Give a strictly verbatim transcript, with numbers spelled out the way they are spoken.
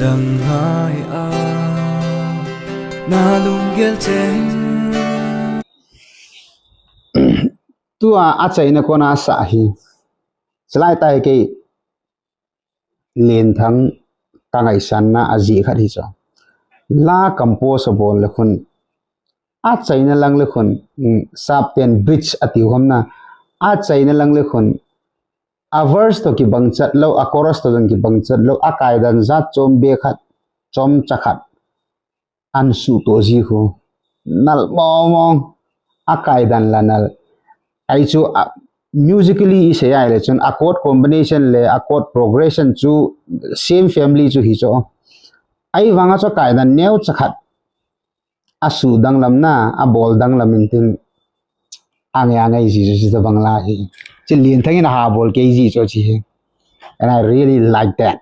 Dang hai a na lunggel cheng. Tua achaina kona sa hi. Salai tai kei Lenthang ka ngaisang na aji khat hi chu. La compose abol le khun. Achaina lang le khun. Mm, sap ten bridge ati hom na. Achaina lang le khun. A verse to kibang chat lo, a chorus to jong kibang chat lo, a kaidan jat chom be khat, chom cha khat. An su to ji khu. Nal mong mong. A kaidan la nal. Ai chu a, musically i se ai le chun a chord combination le a chord progression chu same family chu hi chu. Ai vanga chu kaidan neo cha khat. A su danglam na, a bol danglam in tin. Angai angai ji chu si ta bang la hi. Chi Lenthang in a ha bol kei ji chu chi hi. And I really like that.